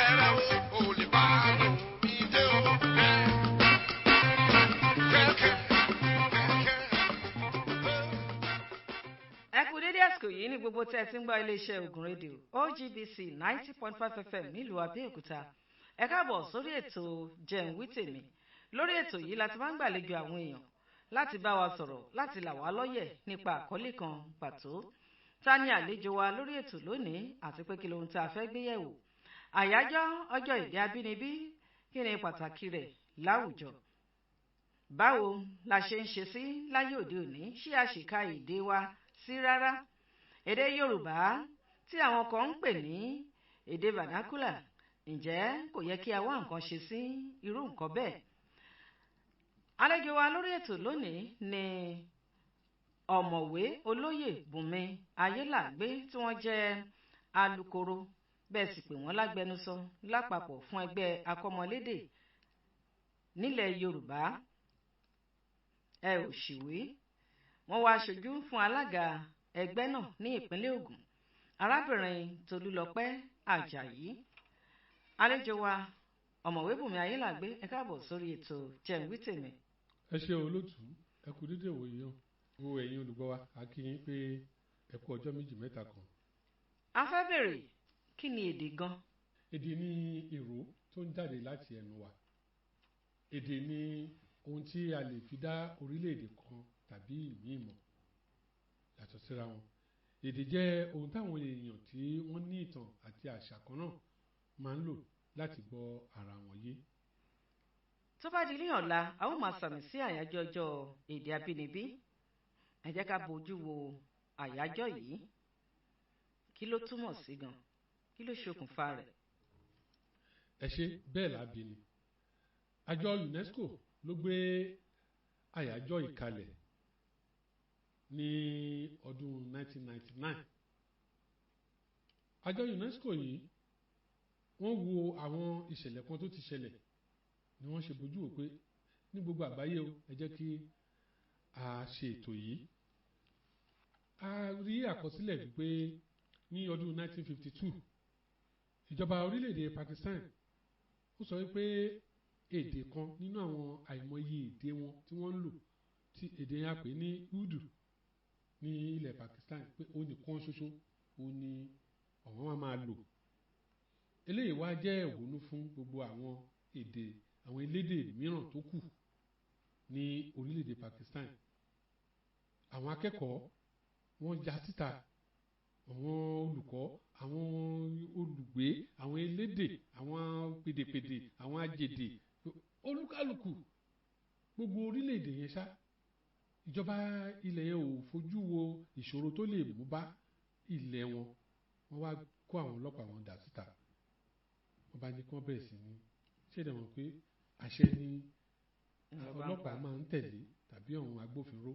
Kẹ́rẹ́ o, ò lè bá mi dé o. Kẹ́kẹ́, kẹ́kẹ́. Ẹ kú dédé àsìkò yìí ní gbogbo tẹ́ ẹ ti ń gbọ́ iléeṣẹ́ Ògùn Rédíò OGBC 90.5 FM nílùú Abẹ́òkúta. Ẹ káàbọ̀ sórí ètò Jẹun Wí Tèmi. Lórí ètò yìí la ti máa ń gbàlejò àwọn èèyàn láti bá wa sọ̀rọ̀, láti là wá lọ́yẹ̀ nípa àkọlé kan pàtó. Ta ni àlejò wa lórí ètò lónìí, àti pé kí lohun tá a fẹ́ gbé yẹ̀wò? Àyájọ́ ọjọ́ èdè abínibí, kí ni pàtàkì rẹ̀ láwùjọ? Báwo la ṣe ń ṣe sí láyé òde òní? Ṣé a ṣì ka èdè wa sí rárá? Èdè Yorùbá tí àwọn kan ń pè ní èdè vernacular, ǹjẹ́ kò yẹ kí a wá nǹkan ṣe sí irú nǹkan bẹ́ẹ̀? Àlejò wa lórí ètò lónìí ni Ọ̀mọ̀wé Olóyè Bùnmi Ayélàgbé, tí wọ́n jẹ́ alukoro, bẹ́ẹ̀ sì pè wọ́n lágbẹnusọ lápapọ̀ fún ẹgbẹ́ akọ́mọlédè nílẹ̀ Yorùbá. Ẹ ò sì wí, wọ́n wá aṣojú fún alága ẹgbẹ́ náà ní ìpínlẹ̀ Ògùn, arábìnrin Tolúlọpẹ́ Àjàyí. Àlejò wa, Ọ̀mọ̀wé Bùnmi Ayélàgbé, ẹ káàbọ̀ sórí ètò Jẹun Wí Tèmi. Ẹ ṣe, olótú. Ẹ kú dédé ìwòye o. Gbogbo ẹ̀yin olùgbọ́ wa, a kí yín pé ẹ kú ọjọ́ méjì mẹ́ta kan. A fẹ́ bèrè, kí ni èdè gan? Èdè ní ìró tó ń jáde láti ẹnu wa. Èdè ní ohun tí a lè fi dá orílẹ̀-èdè kan tàbí ìmíì mọ̀ yàtọ̀ síra wọn. Èdè jẹ́ ohun táwọn èèyàn tí wọ́n ní ìtàn àti àṣà kan náà máa ń lò láti gbọ́ ara wọn yé. Tó bá di ní ọ̀la, a ó máa sàmì sí àyájọ́ ọjọ́ èdè abínibí. Ẹ jẹ́ ká bójú wo àyájọ́ yìí. Kí ló túmọ̀ sí gan? Kí ló ṣokùnfà rẹ̀? Ẹ ṣe. Bẹ́ẹ̀ lábí ni àjọ UNESCO ló gbé àyájọ́ yìí kalẹ̀ ní ọdún 1999. Àjọ UNESCO yìí, wọ́n wo àwọn ìṣẹ̀lẹ̀ kan tó ti ṣẹlẹ̀ ni wọ́n ṣe bójú wò pé ní gbogbo àgbáyé o, ẹ jẹ́ kí a ṣe ètò yìí. A rí àkọsílẹ̀ wípé ní ọdún 1952, ìjọba orílẹ̀-èdè Pakistan ó sọ wípé èdè kan nínú àwọn àìmọye èdè wọn tí wọ́n ń lò, tí èdè yẹn a pè ní Urdu ní ilẹ̀ Pakistan, pé ó nìkan ṣoṣo òun ni àwọn máa máa lò. Eléyìí wá jẹ́ ìwúnú fún gbogbo àwọn èdè àwọn elédè mìíràn tó kù ní orílẹ̀-èdè Pakistan. Àwọn akẹ́kọ̀ọ́, wọ́n ya síta, àwọn olùkọ́, àwọn olùgbé, àwọn elédè, àwọn pèdèpèdè, àwọn ajèdè, olúkálùkù, gbogbo orílẹ̀-èdè yẹn ṣá. Ìjọba ilẹ̀ yẹn ò fojú wo ìṣòro tó lè mú bá ilẹ̀ wọn. Wọ́n wá kó àwọn ọlọ́pàá wọn dà síta, wọ́n bá ní kí wọ́n bẹ̀rẹ̀ sí ní ṣé ìdẹ̀mọ̀ pé àṣẹ ni ọlọ́pàá máa ń tẹ̀lé tàbí àwọn agbófinró.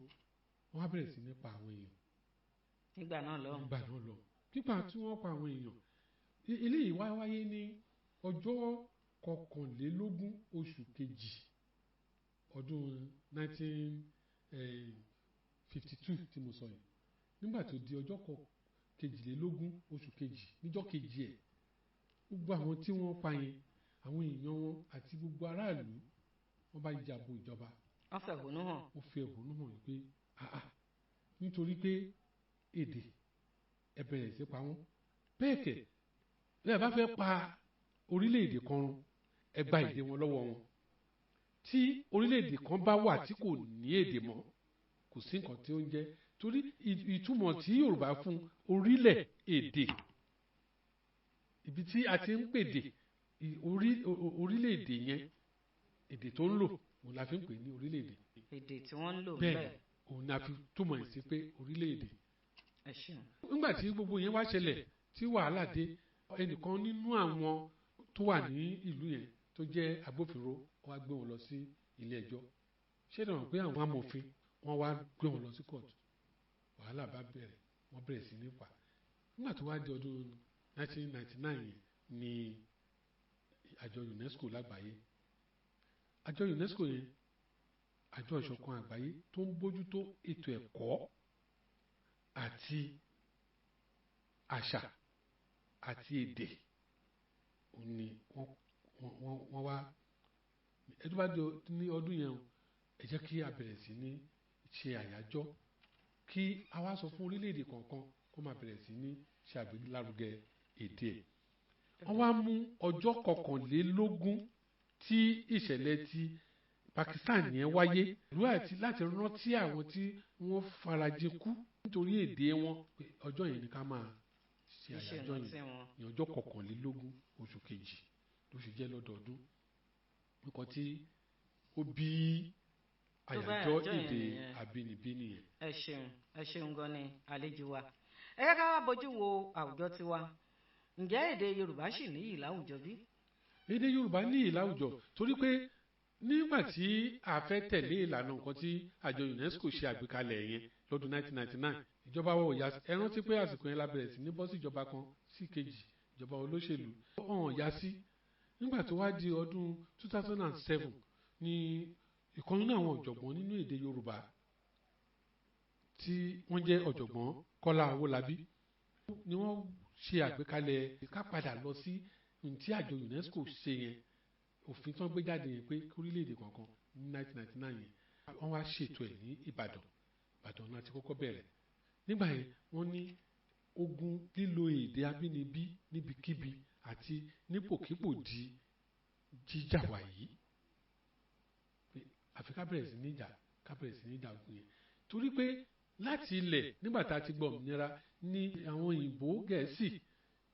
Wọ́n wá bẹ̀rẹ̀ sí ní pa àwọn èèyàn. Nígbà náà lọ. Nígbà náà lọ, pípa tí wọ́n pa àwọn èèyàn, eléyìí wá wáyé ní ọjọ́ 21 oṣù kejì ọdún 1952 tí mo sọ yìí. Nígbà tó di ọjọ́ 22 oṣù kejì, níjọ́ kejì ẹ̀, gbogbo àwọn tí wọ́n pa yẹn, àwọn èèyàn wọn àti gbogbo aráàlú, wọ́n bá ya bo ìjọba. Wọ́n fẹ̀hónú hàn. Ó fi ẹ̀hónú hàn yìí pé àà, nítorí pé èdè, ẹ bẹ̀rẹ̀ sí pa wọ́n. Bẹ́ẹ̀ kẹ̀, lẹ́ẹ̀ bá fẹ́ pa orílẹ̀-èdè kan run, ẹ gba èdè wọn lọ́wọ́ wọn. Tí orílẹ̀-èdè kan bá wà tí kò ní èdè mọ́, kò sí nǹkan tí ó ń jẹ́, torí ìtumọ̀ tí Yorùbá fún orílẹ̀ èdè, ibi tí a ti ń pèdè, orílẹ̀-èdè yẹn, èdè tó ń lò, òun la fi ń pè ní orílẹ̀-èdè. Èdè tí wọ́n ń lò. Bẹ́ẹ̀. Bẹ́ẹ̀. Òun la fi túmọ̀ ẹ̀ sí pé orílẹ̀-èdè. Ẹ ṣeun. Nígbà tí gbogbo yẹn wá ṣẹlẹ̀, tí wàhálà dé, ẹnìkan nínú àwọn tó wà ní ìlú yẹn tó jẹ́ agbófinró, ó wá gbé wọn lọ sí ilé ẹjọ́. Ṣé ìdàgbọ́n pé àwọn amòfin, wọ́n wá gbé wọn lọ sí kóòtù, wàhálà bá bẹ̀rẹ̀, wọ́n bẹ̀rẹ̀ sí ní fà. Nígbà tó wá di ọdún 1999 yẹn ni àjọ UNESCO lágbàáyé, àjọ UNESCO yẹn, àjọ ìṣọ̀kan àgbáyé tó ń bójútó ètò ẹ̀kọ́ àti àṣà àti èdè. Òun ni wọ́n wá ẹ tó bá di ní ọdún yẹn o, ẹ jẹ́ kí a bẹ̀rẹ̀ sí ní ṣe àyájọ́, kí a wá sọ fún orílẹ̀-èdè kọ̀ọ̀kan kó máa bẹ̀rẹ̀ sí ní ṣe àgbélárugẹ èdè ẹ̀. Wọ́n wá mú ọjọ́ 21 tí ìṣẹ̀lẹ̀ ti Pakistan yẹn wáyé ìlú àti láti rántí àwọn tí wọ́n farajìn kú nítorí èdè wọn, pé ọjọ́ yẹn ni ká máa ṣe Iṣẹ́ àyájọ́ ìrántí yẹn wọn. ní ọjọ́ 21 oṣù kejì ló ṣe jẹ́ lọ́dọọdún. Nǹkan tí ó bí Tó bá àyájọ́ àyájọ́ yẹn èdè nìyẹn. abínibí nìyẹn. Ẹ ṣeun, ẹ ṣeun gan ni àlejò wa. Ẹ jẹ́ ká wá bójú wo àwùjọ tiwa. Ǹjẹ́ èdè Yorùbá ṣì níyì láwùjọ bí? Èdè Yorùbá níyì láwùjọ, torí pé nígbà tí a fẹ́ tẹ̀lé ìlànà nǹkan tí àjọ UNESCO ṣe àgbékalẹ̀ yẹn lọ́dún 1999, ìjọba wa ò yá. Ẹ rántí pé àsìkò yẹn la bẹ̀rẹ̀ sí ní bọ́ sí ìjọba kan sí kejì, ìjọba olóṣèlú ọ̀hún yá sí. Nígbà tó wá di ọdún 2007 ní ìkan nínú àwọn ọ̀jọ̀gbọ́n nínú èdè Yorùbá tí wọ́n jẹ́ ọ̀jọ̀gbọ́n Kọ́lá Owólabí ni wọ́n ṣe àgbékalẹ̀ ká padà lọ sí ohun tí àjọ UNESCO ṣe yẹn, òfin tí wọ́n gbé jáde yẹn, pé kí orílẹ̀-èdè kọ̀ọ̀kan ní 1999 yẹn. Wọ́n wá ṣètò ẹ̀ ní Ìbàdàn. Ìbàdàn náà ti kọ́kọ́ bẹ̀rẹ̀. Nígbà yẹn, wọ́n ní ogun lílo èdè abínibí níbikíbi àti nípòkípò di jíjà wà yìí, pé àfi ká bẹ̀rẹ̀ sí ní jà, ká bẹ̀rẹ̀ sí ní jà ogun yẹn, torí pé láti ilẹ̀ nígbà tá a ti gbọ́ òmìnira ní àwọn òyìnbó Gẹ̀ẹ́sì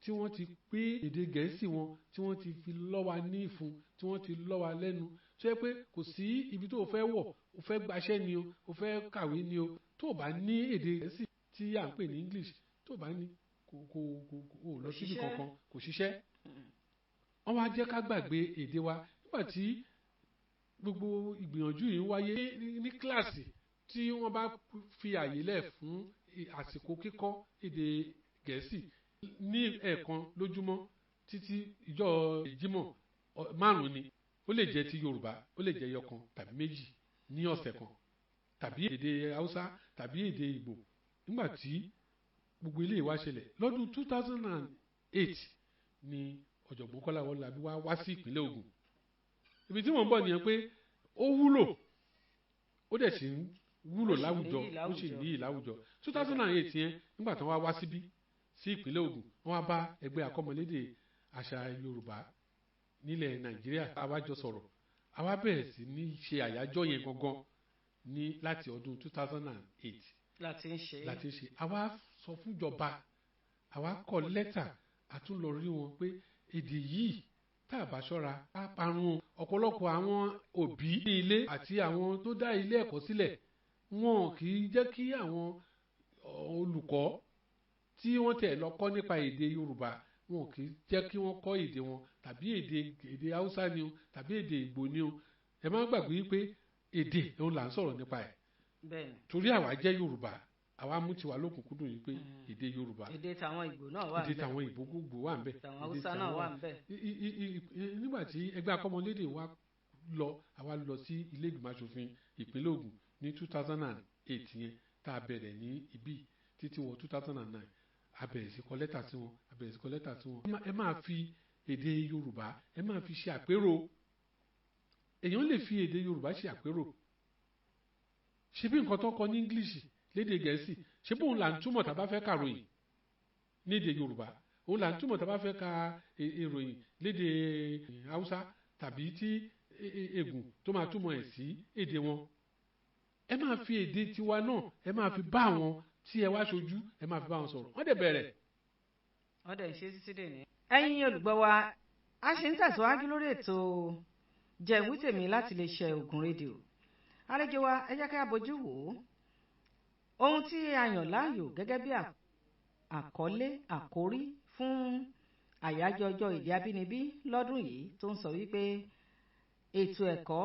tí wọ́n ti pé èdè Gẹ̀ẹ́sì wọn, tí wọ́n ti fi lọ́ wa ní ìfun, tí wọ́n ti lọ́ wa lẹ́nu, tó yẹ pé kò sí ibi tó o fẹ́ wọ̀, o fẹ́ gbaṣẹ́ ni o, o fẹ́ kàwé ni o, tó o bá ní èdè Gẹ̀ẹ́sì tí à ń pè ní English, tó o bá ní, kò lọ síbi ṣiṣẹ́. kankan, kò ṣiṣẹ́. Wọ́n wá jẹ́ ká gbàgbé èdè wa. Nígbà tí gbogbo ìgbìyànjú yìí ń wáyé ní kíláàsì, tí wọ́n bá fi àyè lẹ̀ fún àsìkò kíkọ́ èdè Gẹ̀ẹ́sì ní ẹ̀ẹ̀kan lójúmọ́ títí ìjọ ìjímọ̀ márùn-ún ni, ó lè jẹ́ ti Yorùbá, ó lè jẹ́ ẹyọkan tàbí méjì ní ọ̀sẹ̀ kan, tàbí èdè Haúsá tàbí èdè Ìgbò. Nígbà tí gbogbo eléyìí wá ṣẹlẹ̀ lọ́dún 2008 ni ọ̀jọ̀gbọ́n Kọ́lá Owólabí wá wá sí ìpínlẹ̀ Ògùn. Ibi tí mò ń bọ̀ nìyẹn, pé ó wúlò, ó dẹ̀ sì ń wúlò Ó sì láwùjọ, níyì ó sì láwùjọ. níyì láwùjọ. 2008 yẹn, nígbà tí wọ́n wá wá síbí sí ìpínlẹ̀ Ògùn, wọ́n wá bá ẹgbẹ́ akọ́mọlédè àṣà Yorùbá nílẹ̀ Nàìjíríà, àwa jọ sọ̀rọ̀, àwa bẹ̀rẹ̀ sí ní ṣe àyájọ́ yẹn gangan ní láti ọdún 2008 Láti ń ṣe é. láti ṣe. Àwa sọ fúnjọba, àwa kọ lẹ́tà, a tún lọ rí wọn pé èdè yìí, tá a bá ṣọ́ra, á parun o. Ọ̀pọ̀lọpọ̀ àwọn òbí ní ilé àti àwọn tó dá ilé ẹ̀kọ́ sílẹ̀, wọn kì í jẹ́ kí àwọn olùkọ́ tí wọ́n tẹ̀ lọ kọ́ nípa èdè Yorùbá, wọn kì í jẹ́ kí wọ́n kọ́ èdè wọn, tàbí èdè Haúsá ni o, tàbí èdè Ìgbò ni o. Ẹ má gbàgbé wípé èdè òun là ń sọ̀rọ̀ nípa ẹ̀, Bẹ́ẹ̀ni. torí àwa jẹ́ Yorùbá, àwa mú tiwa lókùnkúndùn yìí pé èdè Yorùbá. Èdè tàwọn Ìgbò náà wà Èdè ńbẹ̀. tàwọn Ìgbò gbogbo wà ńbẹ̀. Tàwọn Èdè Haúsá náà wà ńbẹ̀. Nígbà tí ẹgbẹ́ akọ́mọlédè wa lọ, àwa lọ sí ilé ìgbìmọ̀ asòfin ìpínlẹ̀ Ògùn ní 2008 yẹn tá a bẹ̀rẹ̀ ní ibí títí wọ 2009, a bẹ̀rẹ̀ sí kọ lẹ́tà sí wọn, a bẹ̀rẹ̀ sí kọ lẹ́tà sí wọn. Ẹ máa fi èdè Yorùbá, ẹ máa fi ṣe àpérò. Èèyàn lè fi èdè Yorùbá ṣe àpérò. Ṣé bí nǹkan tó kọ ní English lédè Gẹ̀ẹ́sì, ṣé bóun là ń túmọ̀ tá a bá fẹ́ kàròyìn ní èdè Yorùbá, òun là ń túmọ̀ tá a bá fẹ́ ka ìròyìn lédè Haúsá tàbí tí Ègùn tó máa túmọ̀ ẹ̀ sí èdè wọn. Ẹ máa fi èdè tiwa náà, ẹ máa fi bá àwọn tí ẹ wá ṣojú, ẹ máa fi bá wọn sọ̀rọ̀. Wọ́n dẹ̀ bẹ̀rẹ̀. Wọ́n dẹ̀ ń ṣe títí dèní. Ẹ̀yin olùgbọ́ wa, a ṣe ń tẹ̀síwájú lórí ètò Jẹun Wítèmí láti lè ṣe Ògùn Rédíò. Àlejò wa, ẹ jẹ́ ká bójú wò ó. Ohun tí a yàn láàyò gẹ́gẹ́ bí àkọlé àkórí fún àyájọ́ ọjọ́ èdè abínibí lọ́dún yìí, tó ń sọ wípé ètò ẹ̀kọ́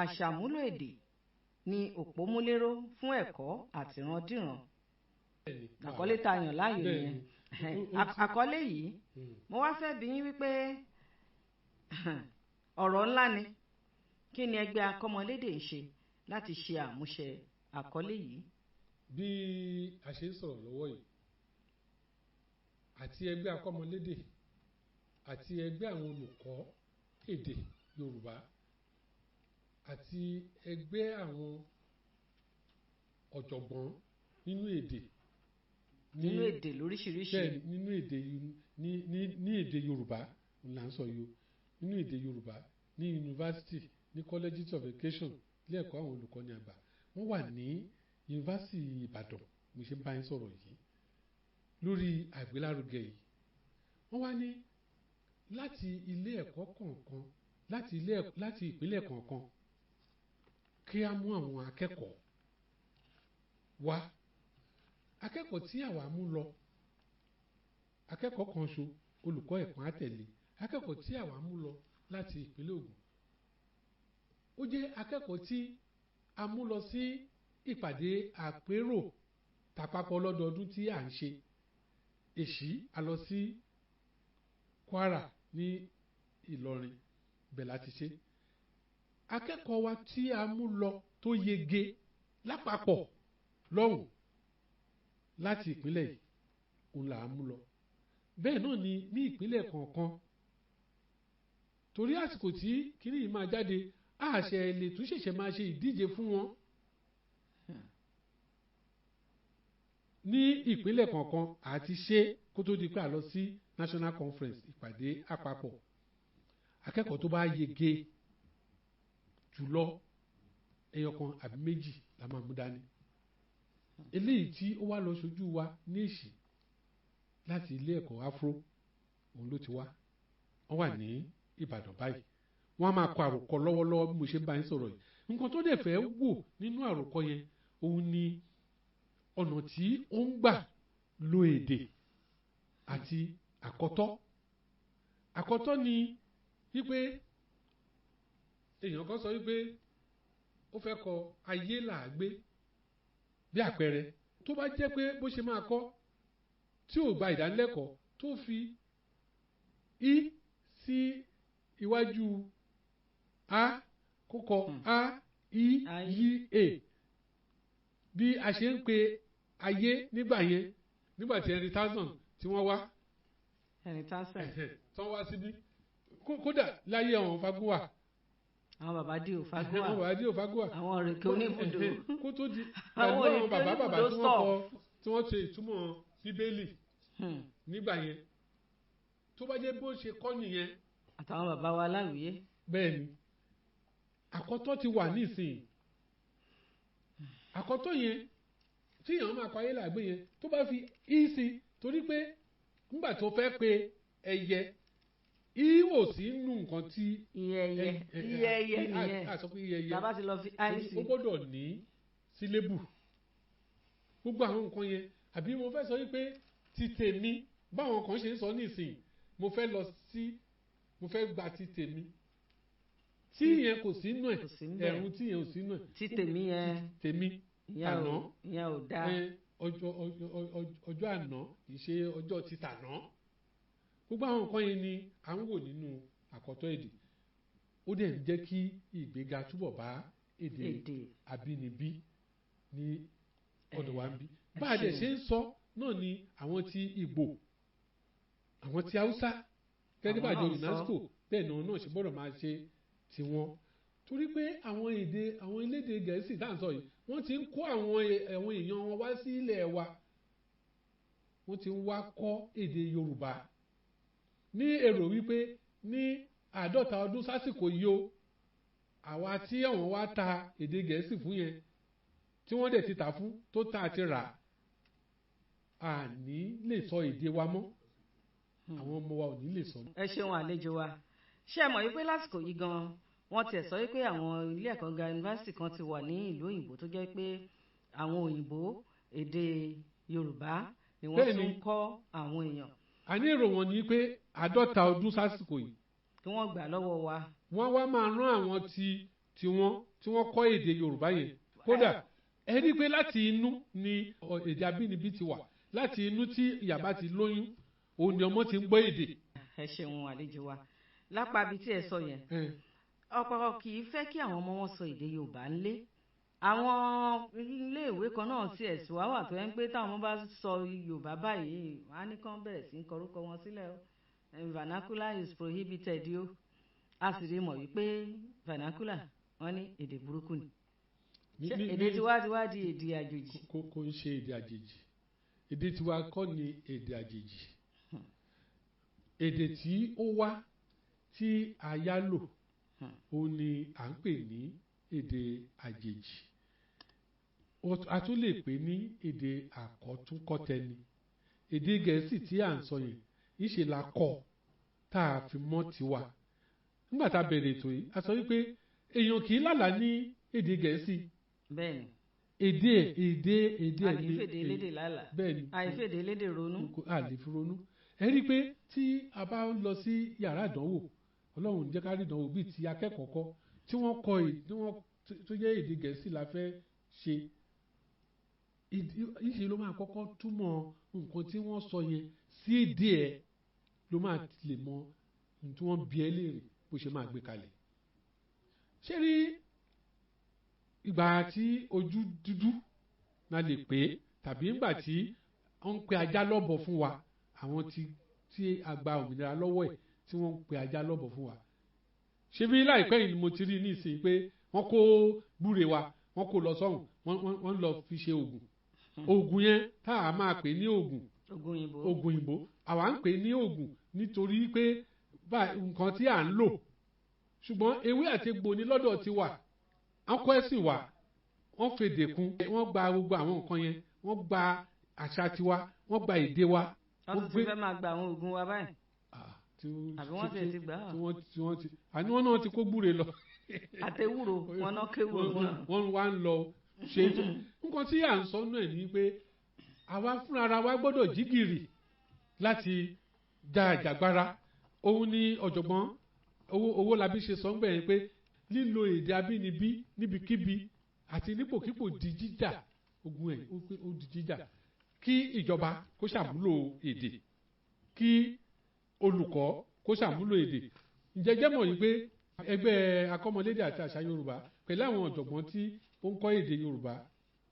àṣàmúlò èdè ní òpómúléró fún ẹ̀kọ́ àtìrandíran. Àkọlé tá a yàn láàyò nìyẹn. Àkọlé yìí, mo wá fẹ́ bi yín wípé ọ̀rọ̀ ńlá ni. Kí ni ẹgbẹ́ akọ́mọlédè ń ṣe láti ṣe àmúṣe àkọlé yìí? Bí a ṣe ń sọ̀rọ̀ lọ́wọ́ yìí, àti ẹgbẹ́ akọ́mọlédè àti ẹgbẹ́ àwọn olùkọ́ èdè Yorùbá àti ẹgbẹ́ àwọn ọ̀jọ̀gbọ́n nínú èdè ní Nínú èdè lóríṣiríṣi. Bẹ́ẹ̀ ni, nínú èdè ní èdè Yorùbá là ń sọ yìí o, nínú èdè Yorùbá ní yunifásitì, ní colleges of education, ilé ẹ̀kọ́ àwọn olùkọ́ni àgbà, wọ́n wà ní Yunifásitì Ìbàdàn mo ṣe ń bá yín sọ̀rọ̀ yìí lórí àgbélárugẹ yìí. Wọ́n wá ní láti ilé ẹ̀kọ́ kọ̀ọ̀kan, láti ìpínlẹ̀ kọ̀ọ̀kan, kí á mú àwọn akẹ́kọ̀ọ́ wá. Akẹ́kọ̀ọ́ tí àwa mú lọ, akẹ́kọ̀ọ́ kan ṣo, olùkọ́ ẹ̀kan á tẹ̀lé. Akẹ́kọ̀ọ́ tí àwa mú lọ láti ìpínlẹ̀ Ògùn, ó jẹ́ akẹ́kọ̀ọ́ tí a mú lọ sí ìpàdé àpérò tàpapọ̀ lọ́dọọdún tí à ń ṣe. Èsì a lọ sí Kwara ní Ìlọrin, bẹ̀ láti ṣe. Akẹ́kọ̀ọ́ wa tí a mú lọ tó yege lápapọ̀ lọ́hùn láti ìpínlẹ̀ yìí, òun là á mú lọ. Bẹ́ẹ̀ náà ni ní ìpínlẹ̀ kọ̀ọ̀kan, torí àsìkò tí kíní yìí máa jáde, àṣẹ lè tún ṣẹ̀ṣẹ̀ máa ṣe ìdíje fún wọn ní ìpínlẹ̀ kọ̀ọ̀kan àti ṣe kó tó di pé a lọ sí national conference, ìpàdé àpapọ̀. Akẹ́kọ̀ọ́ tó bá yege jùlọ, ẹyọ kan àbí méjì la máa mú dání. Eléyìí tí ó wá lọ ṣojú wa ní èsì láti ilé ẹ̀kọ́ afro, òun ló ti wá. Wọ́n wà ní Ìbàdàn báyìí, wọ́n á máa kọ àròkọ lọ́wọ́lọ́wọ́ bí mo ṣe ń bá yín sọ̀rọ̀ yìí. Nǹkan tó dẹ̀ fẹ́ wò nínú àròkọ yẹn, òun ni ọ̀nà tí ó ń gbà lo èdè àti àkọ́tọ́. Àkọ́tọ́ ni wípé èèyàn kan sọ wípé ó fẹ́ kọ ayé làágbé bí àpẹẹrẹ, tó bá jẹ́ pé bó ṣe máa kọ́ tí ò gba ìdánilẹ́kọ̀ọ́, tó fi í sí iwájú a, kó kọ a i y e bí a ṣe ń pe ayé nígbà yẹn, nígbà tí Henry Townsend tí wọ́n wá Henry Townsend. Tí wọ́n wá síbí. Kódà láyé àwọn Fagúwà, Àwọn bàbá Dìó Fagúwà. Àwọn bàbá Dìó Fagúwà. Àwọn òrèké oníbùdó. Kó tó di pẹ̀lú Àwọn àwọn bàbá bàbá oníbùdó tí wọ́n kọ stop. tí wọ́n ṣe ìtumọ̀ Bíbélì nígbà yẹn, tó bá jẹ́ bó ṣe kọ́ nìyẹn. Àtàwọn bàbá wa aláwìyé. Bẹ́ẹ̀ ni, àkọ́tọ́ ti wà nísìnyí. Àkọ́tọ́ yẹn tí èèyàn máa kọ ayé làgbé yẹn, tó bá fi í sí, torí pé nígbà tó fẹ́ pe ẹyẹ, í ò sí nù nǹkan tí Iyẹyẹ, iyẹyẹ nìyẹn. A sọ pé iyẹyẹ. Bàbá ti lọ fi àìsí. Ó gbọ́dọ̀ ní sílébù gbogbo àwọn nǹkan yẹn. Àbí mo fẹ́ sọ wípé ti tèmi, báwọn kan ṣe ń sọ nísìnyí, mo fẹ́ lọ sí, mo fẹ́ gba ti tèmi, tí ìyẹn kò sí nù ẹ̀. Kò sí ńbẹ̀. Ẹ̀rùn tí ìyẹn ò sí nù ẹ̀. Tí tèmi yẹn. Tèmi Ìyẹn ò àná. Ìyẹn ò dáa. Ẹ, ọjọ́ àná kì í ṣe ọjọ́ títàná. Gbogbo àwọn nǹkan yẹn ni à ń wò nínú àkọ́tọ̀ èdè. Ó dẹ̀ ń jẹ́ kí ìgbéga túbọ̀ bá èdè èdè àbínibí ní ọ̀dọ̀ wa ń bí. Ẹ Bá a dẹ̀ ṣeun. ṣe ń sọ náà ni àwọn ti Ìgbò, àwọn ti Haúsá, gẹ́gẹ́ bá Àwọn àjọ náà ń sọ. UNESCO, bẹ́ẹ̀ náà náà ṣe gbọ́dọ̀ máa ṣe tiwọn, torí pé àwọn èdè àwọn elédè Gẹ̀ẹ́sì tá à ń sọ yìí, wọ́n ti ń kó àwọn èèyàn wọn wá sí ilẹ̀ wa, wọ́n ti ń wá kọ́ èdè Yorùbá ní èrò wípé ní 50 ọdún sásìkò yìí o, àwa tí àwọn wá ta èdè Gẹ̀ẹ́sì fún yẹn, tí wọ́n dẹ̀ ti tà fún tó tà àti rà, àní lè sọ èdè wa mọ́, àwọn ọmọ wa ò ní lè sọ mọ́. Ẹ ṣeun, àlejò wa. Ṣé ẹ mọ̀ wípé lásìkò yìí gan-an, wọ́n tiẹ̀ sọ wípé àwọn ilé ẹ̀kọ́ gíga yunifásitì kan ti wà ní ìlú òyìnbó tó jẹ́ pé àwọn òyìnbó, èdè Yorùbá ni wọ́n Bẹ́ẹ̀ni. tún ń kọ́ àwọn èèyàn. A ní èrò wọn ni pé 50 ọdún sásìkò yìí, Kí wọ́n gbà lọ́wọ́ wa. Wọ́n wá máa rán àwọn tí tiwọn tí wọ́n kọ́ èdè Yorùbá yẹn. Kódà ẹ rí i pé láti inú ni èdè abínibí ti wà. Láti inú tí ìyá bá ti lóyún, òun ni ọmọ ti ń gbọ́ èdè. Ẹ ṣeun, àlejò wa. Lápá ibi tí ẹ sọ yẹn, ọ̀pọ̀ kì í fẹ́ kí àwọn ọmọ wọn sọ èdè Yorùbá ńlé. Àwọn iléèwé kan náà ti ẹ̀sùn wá wà tó yẹn pé táwọn ọmọ bá sọ Yorùbá báyìí, wọ́n á ní kán bẹ̀rẹ̀ sí í kọrúkọ wọn sílẹ̀ o. Vernacular is prohibited o, a sì rí mọ̀ wípé vernacular wọ́n ní èdè burúkú ni. Ṣé èdè tiwa ti wá di èdè àjòjì? Kò ń ṣe èdè àjèjì. Èdè tiwa kọ́ ni èdè àjèjì. Èdè tí ó wá tí a yá lò, òun ni à ń pè ní èdè àjèjì. A tún lè pè ní èdè àkọ́túnkọ́tẹni. Èdè Gẹ̀ẹ́sì tí à ń sọ yẹn, ìṣe la kọ́ tá a fi mọ́ tiwa. Nígbà tá a bẹ̀rẹ̀ ètò yìí, a sọ wípé èèyàn kì í lálàá ní èdè Gẹ̀ẹ́sì. Bẹ́ẹ̀ni. Èdè èdè èdè A kì í fèdè elédè lálàá. Bẹ́ẹ̀ni. Àìfèdè elédè ronú. A lè fi ronú. Ẹ rí i pé tí a bá ń lọ sí yàrá ìdánwò, Ọlọ́run jẹ́ ká rí ìdánwò bíi ti akẹ́kọ̀ọ́ kọ́ tí wọ́n kọ, tí wọ́n tó jẹ́ èdè Gẹ̀ẹ́sì la fẹ́ ṣe, ìṣe ló máa kọ́kọ́ túmọ̀ nǹkan tí wọ́n sọ yẹn sí èdè ẹ̀, ló máa lè mọ ohun tí wọ́n bi ẹ́ léèrè, bó ṣe máa gbé kalẹ̀. Ṣé rí ìgbà tí ojú dúdú la lè pè é, tàbí ìgbà tí wọ́n ń pe ajá lọ́bọ̀ fún wa, àwọn tí a gba òmìnira lọ́wọ́ ẹ̀ tí wọ́n ń pe ajá lọ́bọ̀ fún wa? Ṣé bí láìpẹ́ yìí ni mo ti rí ní ìsìn pé wọ́n kó gbúre wa, wọ́n kó lọ sọ́hùn, wọ́n lọ fi ṣe oògùn. Oògùn yẹn tá a máa pè ní oògùn. Oògùn òyìnbó. Oògùn òyìnbó àwa ń pè ní oògùn nítorí pé nǹkan tí à ń lò, ṣùgbọ́n ewé àti egbò ní lọ́dọ̀ ti wà. Wọ́n kọ́ ẹ̀sìn wa, wọ́n fèdè kún, wọ́n gba gbogbo àwọn nǹkan yẹn, wọ́n gba àṣà tiwa, wọ́n gba èdè wa. Wọ́n tún ti fẹ́ máa gba àwọn oògùn wa báyìí. Àbí wọ́n ti gbà á? Tí wọ́n ti àní wọ́n náà ti kó gbúre lọ. Àtẹwúro wọn náà kéwúro wọn. Wọ́n wá ń lọ ṣe nǹkan tí à ń sọ náà ni pé àwa fúnra wa gbọ́dọ̀ jí gìrì láti ja àjàgbara. Òun ni ọ̀jọ̀gbọ́n Owólabí ṣe sọ ń gbẹ̀yìn pé lílo èdè abínibí níbikíbi àti nípòkípò di jíjà, ogun ẹ̀ ó di jíjà. Kí ìjọba kó ṣàmúlò èdè, kí olùkọ́ kó ṣàmúlò èdè. Ǹjẹ́ jẹ́ mọ̀ yìí pé ẹgbẹ́ akọ́mọlédè àti àṣà Yorùbá pẹ̀lú àwọn ọ̀jọ̀gbọ́n tí ó ń kọ́ èdè Yorùbá,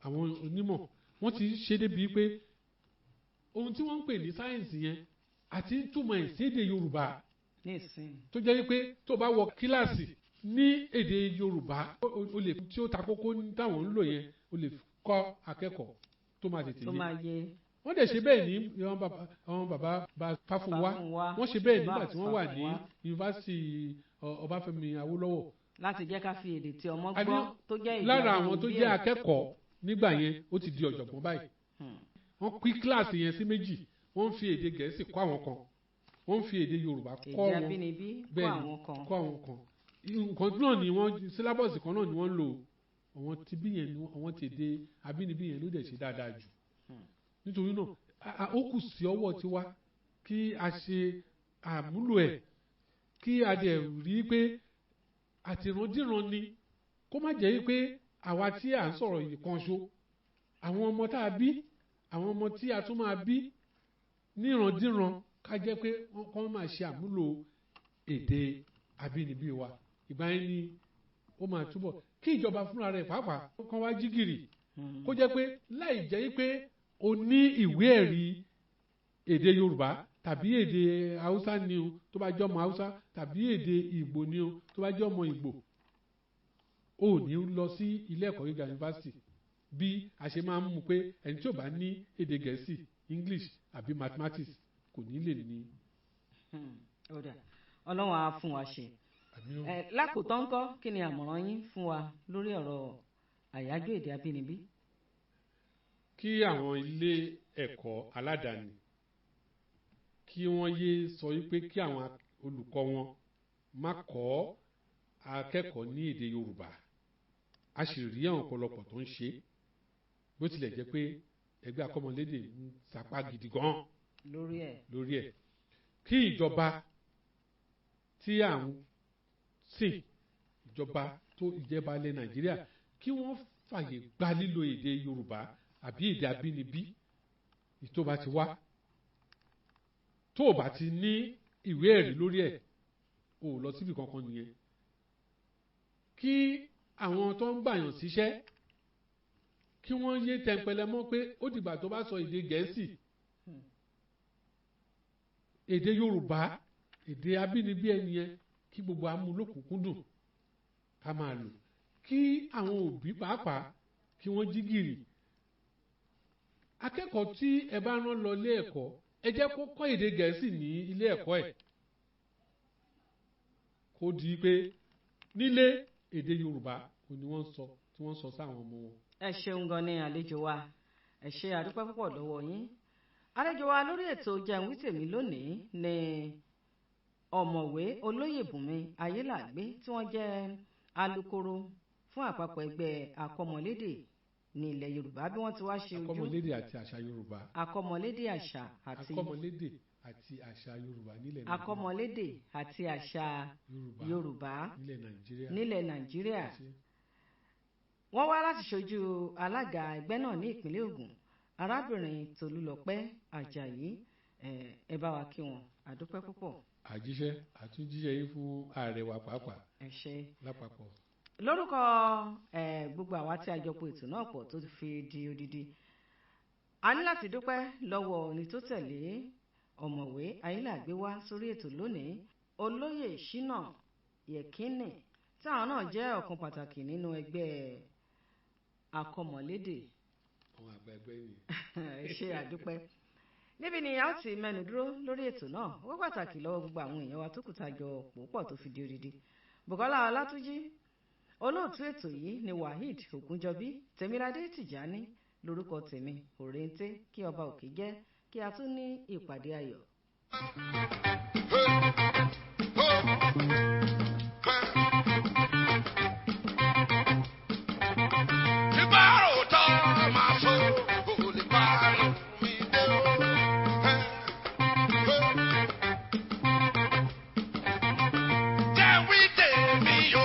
àwọn onímọ̀, wọ́n ti ṣe débi pé ohun tí wọ́n ń pè ní sáyẹ̀nsì yẹn àti túmọ̀ ẹ̀ sí èdè Yorùbá, tó jẹ́ pé tó bá wọ kíláàsì ní èdè Yorùbá, o lè tí ó ta kókó táwọn ń lò yẹn, o lè kọ́ akẹ́kọ̀ọ́ tó máa tètè yé. Wọ́n dẹ̀ ṣe bẹ́ẹ̀ ní àwọn bàbá Fáfúnwá, wọ́n ṣe bẹ́ẹ̀ nígbà tí wọ́n wà ní yunifásitì Ọbáfẹ́mi Awólọ́wọ̀. Láti jẹ́ ká fi èdè tí ọmọ gbọ́ tó jẹ́ èdè lára àwọn tó jẹ́ akẹ́kọ̀ọ́ nígbà yẹn, ó ti di ọ̀jọ̀gbọ́n báyìí. Wọ́n pín kíláàsì yẹn sí méjì, wọ́n ń fi èdè Gẹ̀ẹ́sì kọ́ àwọn kan, wọ́n ń fi èdè Yorùbá kọ́ wọn. Èdè abínibí kọ́ àwọn kan. Kọ́ àwọn kan. Nǹkan náà ni wọ́n, sílábọ̀sì kan náà ni wọ́n ń lò. Àwọn ti bí yẹn, àwọn ti èdè abínibí yẹn ló dẹ̀ ṣe dáadáa jù. Nítorí náà, ó kù sí ọwọ́ tiwa kí a ṣe àmúlò ẹ̀, kí a dẹ̀ rí pé àtìrandíran ni, kó má jẹ́ pé àwa tí à ń sọ̀rọ̀ yìí kan ṣo, àwọn ọmọ tá a bí, àwọn ọmọ tí a tún máa bí níranndíran, ká jẹ́ pé wọ́n máa ṣe àmúlò èdè abínibí wa. Ìgbà yẹn ni ó máa túbọ̀ kí ìjọba fúnra rẹ̀ pàápàá kán wá jí gìrì, kó jẹ́ pé láì jẹ́ pé o ní ìwé ẹ̀rí èdè Yorùbá tàbí èdè Haúsá ni o, tó bá jẹ́ ọmọ Haúsá, tàbí èdè Ìgbò ni o, tó bá jẹ́ ọmọ Ìgbò, o ò ní lọ sí ilé ẹ̀kọ́ gíga yunifásitì. Bí a ṣe máa ń mú pé ẹni tí ò bá ní èdè Gẹ̀ẹ́sì, English àbí mathematics kò ní lè ní. Ọlọ́run á fún wa ṣe. Lákòótán ńkọ́, kí ni àmọ̀ràn yín fún wa lórí ọ̀rọ̀ àyájọ́ èdè abínibí? Kí àwọn ilé ẹ̀kọ́ aládàáni kí wọ́n yéé sọ wípé kí àwọn olùkọ́ wọn má kọ́ akẹ́kọ̀ọ́ ní èdè Yorùbá. A sì rí àwọn ọ̀pọ̀lọpọ̀ tó ń ṣe, bó tilẹ̀ jẹ́ pé ẹgbẹ́ akọ́mọlédè ń sapá gidi gan lórí ẹ̀. Kí ìjọba tí à ń sìn, ìjọba tó ìjẹba ilẹ̀ Nàìjíríà, kí wọ́n fàyè gba lílo èdè Yorùbá àbí èdè abínibí tó bá ti wá. Tó o bá ti ní ìwé ẹ̀rí lórí ẹ̀, o ò lọ síbi kankan nìyẹn. Kí àwọn tó ń gbàyàn síṣẹ́ kí wọ́n yé tẹnpẹlẹ mọ́ pé ó dìgbà tó bá sọ èdè Gẹ̀ẹ́sì, èdè Yorùbá Èdè abínibí ẹni yẹn, kí gbogbo amúlòkùnkúndùn ká máa lò, kí àwọn òbí pàápàá kí wọ́n jí gìrì. Akẹ́kọ̀ọ́ tí ẹ bá rán lọ ilé ẹ̀kọ́, ẹ jẹ́ kó kọ́ èdè Gẹ̀ẹ́sì ní ilé ẹ̀kọ́ ẹ̀, kó di pé nílé, èdè Yorùbá ò ní wọ́n ń sọ, tí wọ́n ń sọ sáwọn ọmọ wọn. Ẹ ṣeun gan ni, àlejò wa. Ẹ ṣe, àdúpẹ́ púpọ̀ lọ́wọ́ yín, àlejò wa. Lórí ètò Jẹun Wí Tèmi lónìí ni Ọ̀mọ̀wé Olóyèbùnmi Ayélàgbé, tí wọ́n jẹ́ alukoro fún àpapọ̀ ẹgbẹ́ Akọ́mọlédè ní ilẹ̀ Yorùbá, bí wọ́n ti wá ṣe ojú Akọ́mọlédè àti Àṣà Yorùbá. Akọ́mọlédè Àṣà àti Akọ́mọlédè àti Àṣà Yorùbá nílẹ̀ Nàìjíríà. Akọ́mọlédè àti Àṣà Yorùbá Yorùbá nílẹ̀ Nàìjíríà. nílẹ̀ Nàìjíríà. Ṣé. Wọ́n wá láti ṣojú alága ẹgbẹ́ náà ní ìpínlẹ̀ Ògùn, arábìnrin Tolúlọpẹ́ Àjàyí. Ẹ bá wa kí wọn. Àdúpẹ́ púpọ̀. Àjíṣẹ́ àtúnjíṣẹ́ yín fún ààrẹ wa pàápàá Ẹ ṣé. lápapọ̀. Lórúkọ gbogbo àwa tí a jọ po ètò náà pọ̀ tó fi di odidi, a ní láti dúpẹ́ lọ́wọ́ òní tó tẹ̀lé Ọ̀mọ̀wé Ayélàgbé wá sórí ètò lónìí, Olóyè Ṣínà Yẹ̀kínì, táwọn náà jẹ́ ọ̀kan pàtàkì nínú ẹgbẹ́ Akọ́mọlédè. Àwọn àgbà ẹgbẹ́ yìí. Ẹ ṣé, àdúpẹ́. Níbi ni a ó ti mẹ́nu dúró lórí ètò náà. Ó pàtàkì lọ́wọ́ gbogbo àwọn èèyàn wa tó kù tá a jọ pòpọ̀ tó fi di odidi. Bùkọ́lá Ọlátúnjí olóòtú ètò yìí ni Waheed Ògúnjọbí. Tèmiládé Tìjání lórúkọ tèmi. Òrèǹté kí ọba òkè jẹ́ kí a tún ní ìpàdé ayọ̀. Hey, ho, hey. Ìbárò tó máa fò, olè bá mi dé o. Hey, hey. Jẹ́ wí tèmi o.